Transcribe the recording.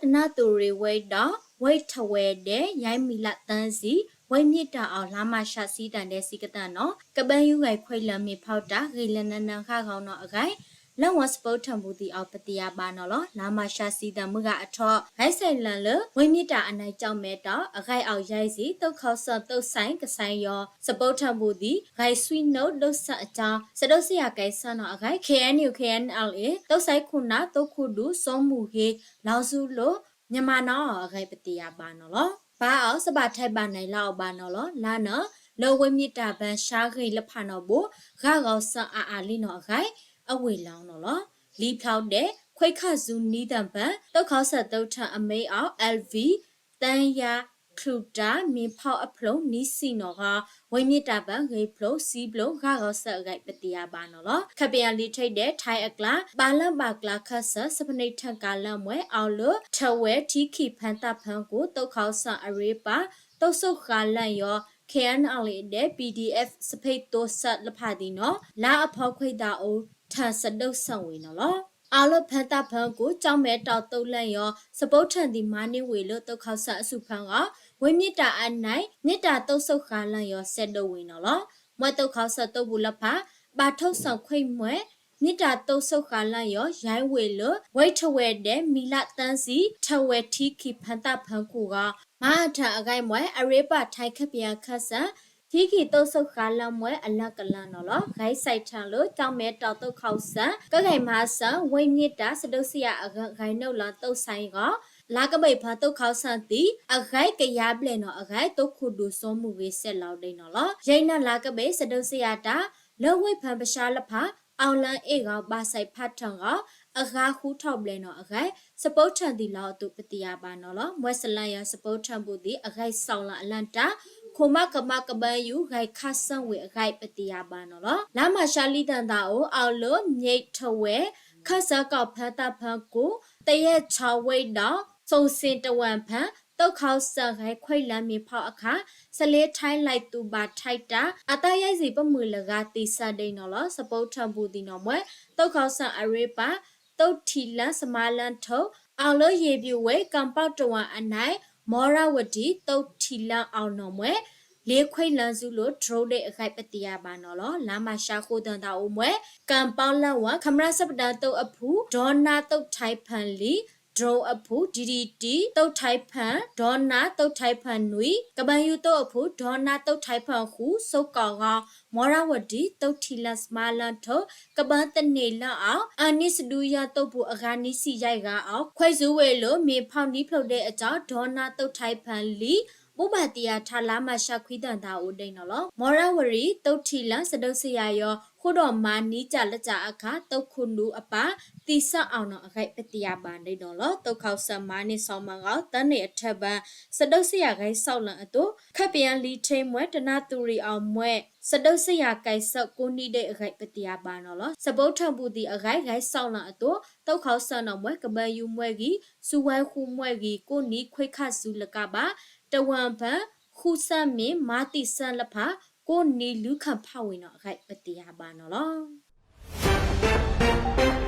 တနၢ်သူရ့ၤဝဲဒီး ဝ့ၢ်ထဝဲဒဲး ယဲမံၤလးတၢ်စံး ဝ့ၢ်မ့ၢ်တၢ်အီၤ လါမၤရှးဆံသၢသီ ဒဲးစံးကတၢၢ်နီၤ ကဘၣ်ယူၤဂဲၤခွဲးလၢမ့ၢ်ဖီတၢ် ဂ့ၤလၢနနၢ်ဃၣ်ဂီၤနီၤအဂဲၤ လၢဝဲစပိထၢၣ်ဘူၣ်သံအီၤပသ့ၣ်ညါဘၣ်နီၤလီၤ. လါမၤရှးဆံသၢမုၢ်ဂၤအထီၣ် ဂဲၤဆဲးလၢ်လၢ ဝ့ၢ်မ့ၢ်တၢ်အနၢ်ကၠီၣ်မဲတီၣ် အဂဲၤအီၤယဲစံး သုးခီၣ်စၢၣ် သုးစဲၣ် ကစဲၣ်ယီၤ စပိထၢၣ်ဘူၣ်သံ ဂဲၤဆွံနုာ်ဒုးဆၢအကၠီ စဒုးစယၤကဲစၢ်နီၤအဂဲၤ ခ့ၣ်အဲၣ်ယူၣ် ခ့ၣ်အဲၣ်အလ်အ့ သုးစဲၣ်ခိၣ်နၢ် သုးခိၣ်ဒူ စီၤမူၤဂ့ၤ လီၤဆူလိၤ မၠၣ်မၤနီၤအီၤအဂဲၤပသ့ၣ်ညါဘၣ်နီၤလီၤ. ပာ်အီၤစဘၣ်ထဲဘၣ်နဲၣ်လါအီၤဘၣ်နီၤလီၤ. လါနၢၤ လၢဝ့ၢ်မ့ၢ်တၢ်ဘၣ်ရှါဂ့ၤလၢဖးနီၤဘိ ဂၤဂီၤစၢၣ်အါအါလံနီၤအဂဲၤ အဝ့ၢ်လီၤနီၤလီၤ. လံဖျီဒဲး ခွဲခၣ်စူၤနံၤသၢဘၢၣ် သုးခီၣ်စၢၣ်သုးထၢၣ်အမ့ၢ်အီၤ အဲလ်ဝံ သၢယၤ ချုးတၢ် မ့ၢ်ဖီအဖျိနံၤဆံနီၤဂီၤ ဝ့ၢ်မ့ၢ်တၢ်ဘၣ်ဂ့ၤဖျိစံးဘျိ ဂၤဂီၤစၢၣ်အဂဲၤပသ့ၣ်ညါဘၣ်နီၤလီၤ. ခၣ်ပယၣ်လံထံးဒဲး ထဲအကျါ ဘၣ်လၢဘၣ်ကျါခၢၣ်စၢၣ် စပနံးထၢၣ်ကးလၢမွဲ အီၤလၢ ထဝဲထံခံဖၢသၣ်ဖၢကိၣ် သုးခီၣ်စၢၣ်အရ့ပၢ် သုးစိၣ်ဃာ်လၢ်ယီၤ ခ့ၣ်အဲၣ်အလ်အ့ဒဲး ပံၤဒံၣ်အဲၣ် စဖ့သိစၢၣ်လၢဖးသံနီၤ လါအဖီခွံသးအိၣ် ထၢၣ်စဒုးဆၢဝံၤနီၤလီၤ. အီၤလၢဖၢသၣ်ဖၢကိၣ် ကၠီၣ်မဲတီၣ်သုးလၢ်ယီၤ စပိထၢၣ်သံမၤန့ၢ်ဝံၤလၢသုးခီၣ်စၢၣ်အစုဖၢဂီၢ် ဝ့ၢ်မ့ၢ်တၢ်အနၢ် မ့ၢ်တၢ်သုးစိၣ်ဃာ်လၢ်ယီၤ စဲးဒိၣ်ဝံၤနီၤလီၤ. မွဲသုးခီၣ်စၢၣ်သုးဘူးလၢဖး ဘၣ်ထိၣ်စီၣ်ခွံမွဲ မ့ၢ်တၢ်သုးစိၣ်ဃာ်လၢ်ယီၤ ယဲဝံၤလၢ ဝ့ၢ်ထဝဲဒဲး မံၤလးတၢ်စံး ထဝဲထံခံဖၢသၣ်ဖၢကိၣ်ဂီၤ မၤအထၢၣ်အဂဲၤမွဲ အရ့ပၢ်ထဲခၣ်ပယၣ်ခၢၣ်စၢၣ် ထံခံသုးစိၣ်ဃာ်လၢ်မွဲအလၢကလၢနီၤလီၤ. ဂဲၤဆဲးထၢၣ်လၢ ကၠီၣ်မဲတီၣ်သုးခီၣ်စၢၣ် ကဂဲၤမၤစၢၤ ဝ့ၢ်မ့ၢ်တၢ် စဒုးစယၤအဂဲၤ ဂဲၤနုာ်လီၤသုးစဲၣ်ဂီၤ လါကဘ့ၣ်ဖၢသုးခီၣ်စၢၣ်သံ အဂဲၤကယၤဘျဲၣ်နီၤအဂဲၤ သုးခိၣ်ဒူစီၤမူၤဂ့ၤစဲးလီၤဒဲးနီၤလီၤ. ယဲနၢ်လါကဘ့ၣ် စဒုးစယၤတၢ် လၢဝ့ၢ်ဖၢပၡါလၢဖး အီၤလၢအ့ၣ်ဂီၤ ဘၣ်စဲးဖးထၢၣ်ဂီၤ အဂၤဃူထီၣ်ဘျဲၣ်နီၤအဂဲၤ စပိထၢၣ်သံလီၤအသိးပသ့ၣ်ညါဘၣ်နီၤလီၤ. မွဲစလၢ်ယီၤ စပိထၢၣ်ဘူၣ်သံ အဂဲၤဆီၣ်လီၤအလၢတၢ် ခိၣ်မးကမးကဘၢယူၤ ဂဲၤခးစၢၣ်ဝံၤအဂဲၤပသ့ၣ်ညါဘၣ်နီၤလီၤ. လါမၤရှးလံသၢသးအိၣ် အီၤလၢ မ့ၢ်ထဝဲ ခၢၣ်စၢၣ်ကီၢ်ဖၢသၣ်ဖၢကိၣ် သယဲၢ်ဆီဝ့ၢ်ဒီး စိၣ်စ့တဝၢၣ်ဖၢ သုးခီၣ်စၢၣ်ဂဲၤခွဲးလၢမ့ၢ်ဖီအခါ စလ့ထဲလဲၤသူၣ်ဘၣ်ထဲတၢ် အတၢ်ယဲၢ်စံးပမုၢ်လၢဂၤသံစၢ်ဒဲးနီၤလီၤ. စပိထၢၣ်ဘူၣ်သံနီၤမွဲ သုးခီၣ်စၢၣ်အရ့ပၢ် သုးထံလၢ် စမါလၢ်ထိၣ် အီၤလၢ ယ့ၣ်ပျူၣ်ဝ့ၢ် ကၣ်ပီတဝၢၣ်အနၢ် မီရဝတံ သုးထံလၢ်အီၤနီၤမွဲ လ့ခွဲးလၢ်စုလိၤ တြိဒဲးအဂဲၤပသ့ၣ်ညါဘၣ်နီၤလီၤ. လါမၤရှးဃိးသၢသးအိၣ်မွဲ ကၣ်ပီလၢ်ဝၢ် ခမရ ဆၢပဒၢသုးအဖု ဒီနၢ်သုးထဲဖၢလံ drone အဖု DDT သုးထဲဖၢ ဒီနၢ်သုးထဲဖၢနွံ ကဘၢယူၤသုးအဖု ဒီနၢ်သုးထဲဖၢဃု စိကီၢ်ဂီၤ မီရဝတံ သုးထံလၢ် စမါလၢ်ထိၣ် ကဘၢသန့ၤလၢအီၤ အနံၣ်စဒုယဲၢ်သုးပူၤအဂၤနံၣ်ဆံယဲၢ်ဂၤအီၤ ခွဲးစုဝဲလၢ မ့ၢ်ဖီနံၤဖျိဒဲးအကၠီ ဒီနၢ်သုးထဲဖၢလံ ဘိးဘၣ်သ့ၣ်ညါထါ လါမၤရှးခွံသၢသးအိၣ်ဒဲးနီၤလီၤ. မီရဝတံ သုးထံလၢ် စဒုးစယၤယီၤ ဃုာ်ဒီးမၤနံၤကၠၣ်လၢကၠၣ်အခါ သုးခိၣ်ဒူအပၢ် သံစၢ်အီၤနီၤအဂဲၤပသ့ၣ်ညါဘၣ်ဒဲးနီၤလီၤ. သုးခီၣ်စၢၣ်မၤန့ၢ်ဆီမၤဂီၤ သၢန့ၣ်အထၢၣ်ဘၢၣ် စဒုးစယၤဂဲၤဆီၣ်လီၤအသိး ခၣ်ပယၣ်လံထံးမွဲ တနၢ်သူရံၣ်အီၤမွဲ စဒုးစယၤကဲးစၢၣ်ကိးနံၤဒဲးအဂဲၤပသ့ၣ်ညါဘၣ်နီၤလီၤ. စပိထၢၣ်ဘူၣ်သံအဂဲၤ ဂဲၤဆီၣ်လီၤအသိး သုးခီၣ်စၢၣ်နီၤမွဲ ကဘၢယူၤမွဲဂံၢ် စုဝဲဃုမွဲဂံၢ် ကိးနံၤခွဲးခးစူၤလၢကးဘၣ် တဝၢၣ်ဖၢ ဃုစၢၣ်မ့ၢ် မၤသံစၢၣ်လၢဖး ကိးနံၤလုၢ်ခၢၣ်ဖးဝံၤနီၤအဂဲၤပသ့ၣ်ညါဘၣ်နီၤလီၤ.